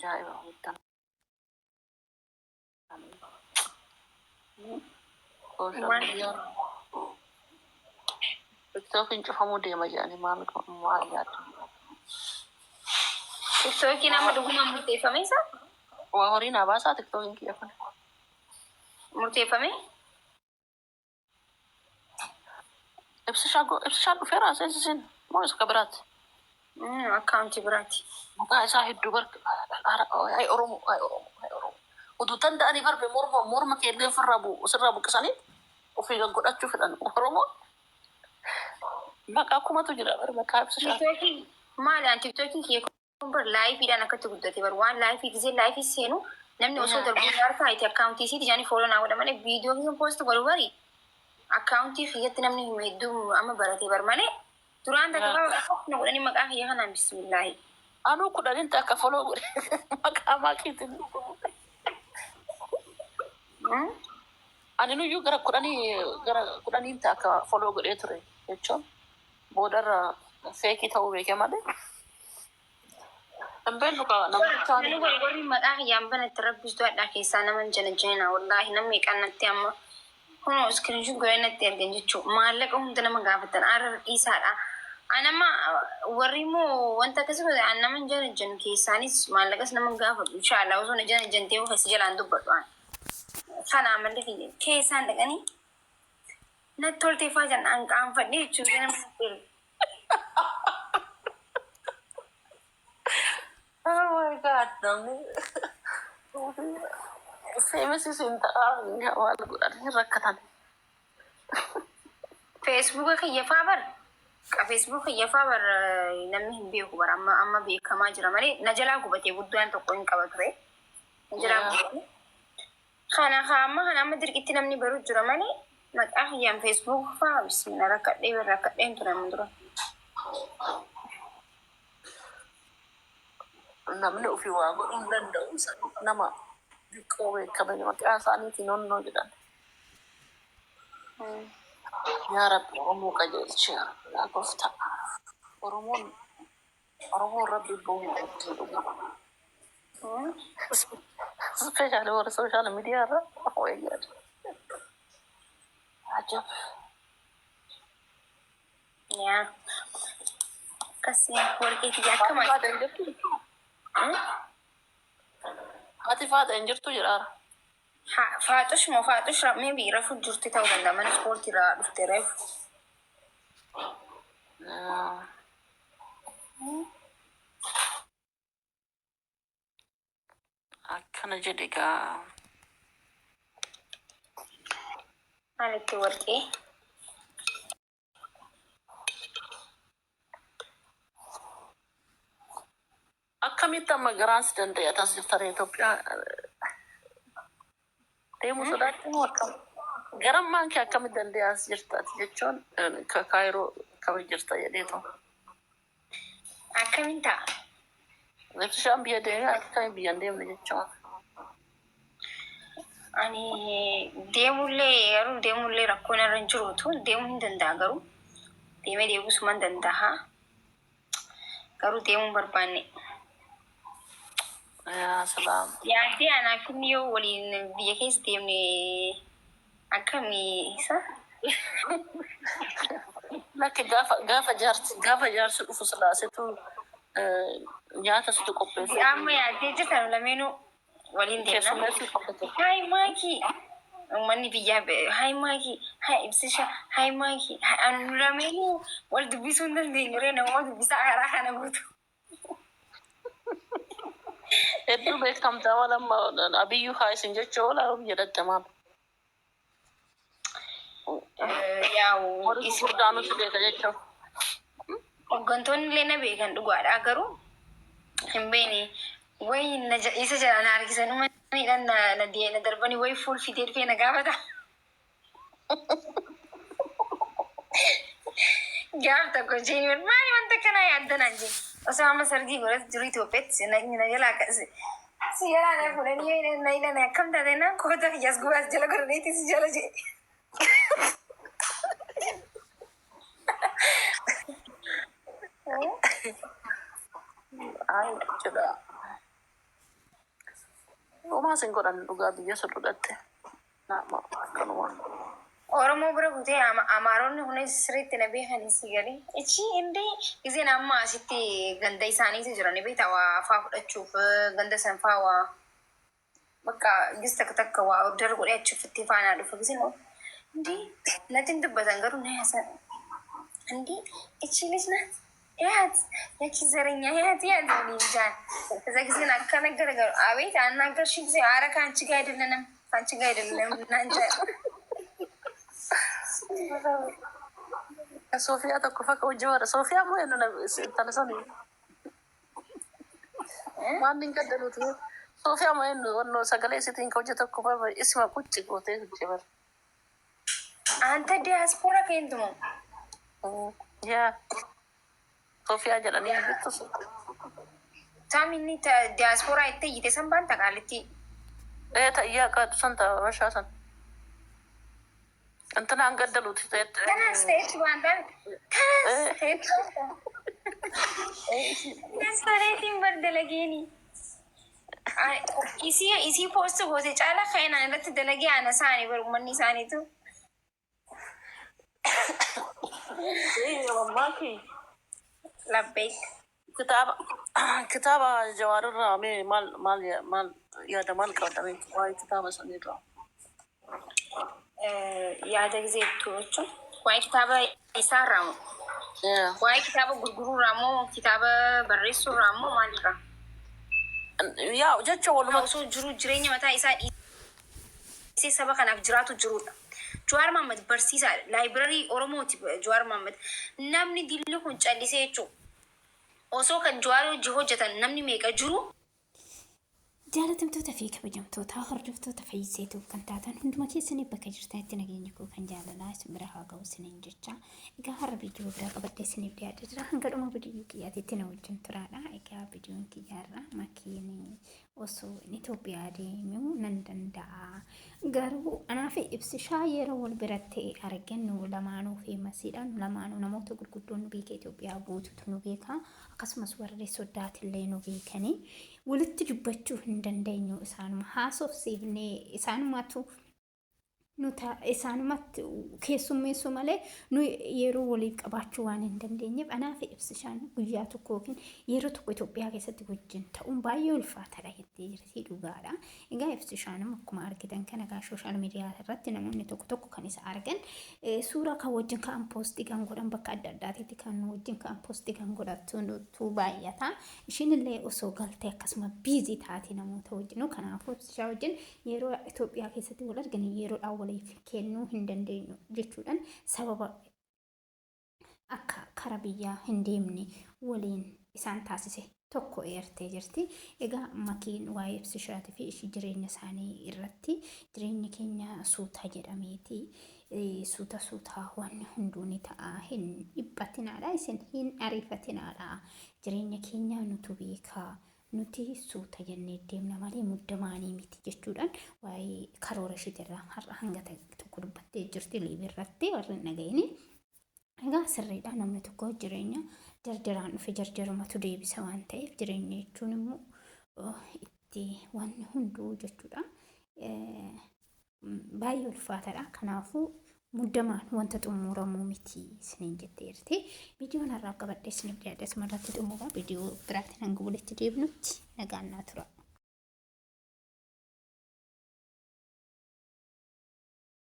Ajaa'iba wanta. Social media TikTokiin cufamuu deema jedhanii maal maal yaaddu? TikTokiin amma dhugumaan murteeffame isa? Waa horii naa baasaa TikTokiin kiyya kun. Murteeffame? Ibsishaa ibsishaan dhufeera seensisiin moo isa ka biraati? Akkaawuntii biraati. Maqaa isaa hedduu bar ay Oromoo ay Oromoo ay Oromoo. Utuu danda'anii barbe morma morma keellee ofirraa bu sirraa buqqisanii ofii godhachuu fedhan Oromoon. Maqaa kumatu jira bar maqaa ibsishaa. TikTokiin maali an TikTokiin kiyya kun bar liveiidhaan akkatti guddate bar waan liveii gisee liveii seenu namni osoo darbuu na harkaa itti akkaawuntii isiiti jaanii follow naa godha malee viidiyoo kiyya post godhu bari akkaawuntii kiyyatti namni hedduu amma barate bar malee duraan takka qaba na godhanii maqaa kiyya kanaan bismillaahi. Anuu kudhanin takka follow godhe maqaa maakiitiin. Ani nuyyuu gara kudhanii gara kudhaniin takka follow godhee ture jechuun boodarra fakeii ta'uu beeke malee. Hin beeknu ka namtichaan. Namni warri warri maqaa kiyyaan banatti rabbis du'adhaa keessaa nama hin janajjanina wallaahi namni meeqaan natti amma kunoo screenshot godhee natti ergan jechuu maallaqa hunda nama gaafatan arra dhiisaadha. An amma warri immoo wanta akkasii godhan an nama hin janajjanu keessaanis maallaqas nama hin gaafadhu inshaallah osoo na janajjantee keessa jalaan dubbadhu an. Kana amalli kiyya keessaan dhaqanii natti toltee faa jan an qaanfadhee jechuudha nama natti ergu. Oh my God, namni famous isin ta'aa maal godhan hin rakkatan. Feesbuuka kiyya faa bar feesbuuka kiyya faa bar namni hin beeku bar amma amma beekamaa jira malee na jalaa gubatee guddaan tokko hin qaba ture. Na jalaa gubate. Kana haa amma kana amma dirqitti namni baru jira malee maqaa kiyyaan feesbuuka faa bismillah rakkadhee bar rakkadheen ture amma dura. Namni ofii waa godhuu hin danda'u nama xiqqoo beekame maqaa isaaniitiin onnoo jedhan. Yaa Rabbi Oromoo qajeelchi yaa Rabbi yaa gooftaa. Oromoon Oromoon Rabbi bohuu qabdi dhugaa. Especially warra social media irra wayyaadha. Ajab. Yaa akkasii warqee kiyya akkam Haati faata hin jirtu? Haati faata hin jirtu jedhaara. Faaxush moo faaxush maybe rafuu jirti ta'uu danda'a mana ispoortii irraa dhufte reefu. Akkana jedhe gaa. Maalitti warqee? Akkamitti amma garaan si danda'e atas jirtanii Itoophiyaa deemuu sodaachuu moo akkam? Garammaan kee akkamitti danda'e as jirta ati jechuun ka Kaayiroo akkamitti jirta jedheetu. Akkamiin ta'a? Ibsishaan biyya deemee akkamiin biyya hin deemne jechuun. Ani deemullee garuu deemullee rakkoon irra hin jiruutu deemuu hin danda'a garuu deemee deebisuu man danda'a. Garuu deemuu hin barbaanne. Yaa salaam. Yaaddee anaaf inni yoo waliin biyya keessa deemne akkamii isa? Lakki gaafa gaafa jaarsi gaafa jaarsi dhufu silaasetu nyaata situ qopheessee Amma yaaddee jirtan lameenuu waliin deemna. Keessummeessuu qabda. Hi Maakii. Uummanni biyyaa hi Maakii, hi Ibsisha, hi Maakii. Anu lameenuu wal dubbisuu hin dandeenyu ree nama dubbisaa karaa kana guutu. Hedduu beekamtaa waan amma Abiyyuu haa isin jechuu oola biyya dadhamaan. Yaa'u Warri gurguddaa nuti beeka jechuun. Hooggantoonni illee na beekan dhugaadha garuu hin beekne wayi na isa jala na harkisan uummanniidhaan na na na darbanii wayi fuul fidee dhufee na gaafata. Gaaf tokko isheen maali wanta akkanaa yaadda naan jee osoo amma sargii godhatu jiru Itoophiyaatti na na jalaa akkasi si jalaa na fuudhanii na hidhan akkam taate naan koota kiyyaas gubaas jala godhaniiti si jala jee. Ay jechuudha. Homaa sin godhan dhugaa biyya sun dhudhatte. Naama akkanuma. Oromoo bira kutee Amaaronni kunis sirriitti na beekanii si galee. Ichi indee giseen amma asitti ganda isaaniitu jira ni beektaa waa faa fudhachuuf ganda san faa waa bakka gis takka takka waa order godhee achi ofitti faanaa dhufa giseen indee natti hin dubbatan garuu na yaasan. እንዴ እቺ ልጅ ናት ያት ያቺ ዘረኛ ያት ያት እንጃ። ከዛ ጊዜ አከነገረ አቤት አናገርሽ ጊዜ አረ ከአንቺ ጋር አይደለንም ከአንቺ ጋር አይደለንም እናንተ Sofiyaa tokko fakka hojii warra Sofiyaa moo eenyu intala sani waan hin gaddaluuti. Sofiyaa moo eenyu wannoo sagalee isiitiin ka hojii tokko barba isima qucci gootee hojii bara. አንተ ዲያስፖራ ከየት ነው? Yaa Sofiyaa jedhanii jirtu sun. Taam inni diyaaspoora itti iyyite san baan taqaalitti. Ee ta'iyyaa qaatu san ta'a bashaa san. Intina an gaddaluuti. Kanas ta'etu waan ta'an kanas ta'etu waan ta'an. Diyaaspooraatiin bar dalageeni. Isii post goote caala ka'inaan irratti dalagee ana isaanii bar uummanni isaaniitu. Mammaaki. Labbeek. Kitaaba Jawaarirraa mee maal maal maal yaada maal qabda mee waa'ee kitaaba sanirraa? Yaada gizeettu jechuun waa'ee kitaaba isaarraa moo? Waa'ee kitaaba gurguruurraa moo kitaaba barreessuurraa moo maalirraa? Yaa jecha walumaa Osoo jiru jireenya mataa isaa dhiisee saba kanaaf jiraatu jirudha. Jawaar Mohaammed barsiisaadha. Library Oromooti Jawaar Mohaammed. Namni dilli kun callisee jechuudha. Osoo kan Jawaar hojii hojjetan namni meeqa jiru. Jaalatamtoota fi kabajamtoota hordoftoota Fayyiseetuuf kan taatan hunduma keessanii bakka jirtanitti nageenya koo kan jaalalaa isin bira haa ga'u isiniin jecha. Egaa har'a viidiyoo biraa qabadhee isiniif dhiyaatee jira. Hanga dhuma viidiyoo kiyyaatitti na wajjin turaadha. Egaa viidiyoon kiyyaarra makiin osoo inni Itoophiyaa deemuu nan danda'a. Garuu anaa fi ibsishaa yeroo wal biratti argannu lamaanuu famousiidha. Lamaanuu namoota gurguddoon nu beeka, Itoophiyaa guutuutu nu beeka. Akkasumas warri soddaatillee nu beekanii walitti dubbachuu hin dandeenyu, isaanuma haasofsiifnee isaanumatu nuta isaanumatti keessummeessu malee nu yeroo waliif qabaachuu waan hin dandeenyeef anaa fi ibsishaan guyyaa tokko yookiin yeroo tokko Itoophiyaa keessatti wajjin ta'uun baay'ee ulfaataadha jettee jirti, dhugaadha. Egaa ibsishaan akkuma argitan kana egaa social media irratti namoonni tokko tokko kan isa argan suuraa kan wajjin ka'an post kan godhan, bakka adda addaatitti kan wajjin ka'an post kan godhatu baay'ata. Ishiin illee osoo galtee akkasuma busy taate namoota wajjin. Kanaafuu ibsishaa wajjin yeroo Itoophiyaa keessatti wal argan yeroodhaan waliif kennuu hin dandeenyu jechuudhaan sababa akka kara biyyaa hin deemne waliin isaan taasise tokko eertee jirti. Egaa makiin waa'ee ibsishaatii fi ishii jireenya isaanii irratti jireenya keenya suuta jedhameeti. Suuta suutaa wanni hunduu ni ta'a. Hin dhiphatinaadha. Isin hin ariifatinaadha. Jireenya keenya nutu beekaa. Nuti suuta jennee deemna malee muddamaanii miti jechuudhaan waa'ee karoora isheetirraa har'a hanga tokko dubbattee jirti live irratti warri hin dhaga'ini. Egaa sirriidha, namni tokko jireenya jarjaraan dhufe jarjarumatu deebisa waan ta'eef, jireenya jechuun immoo itti wanni hunduu jechuudha. Baay'ee ulfaataadha. Kanaafuu muddamaan wanta xumuramuu miti isiniin jetteerti. Viidiyoon har'aaf qabadhee isiniif dhiyaadhe asuma irratti xumura. Viidiyoo biraatiin hanga walitti deebinutti nagaan naa tura.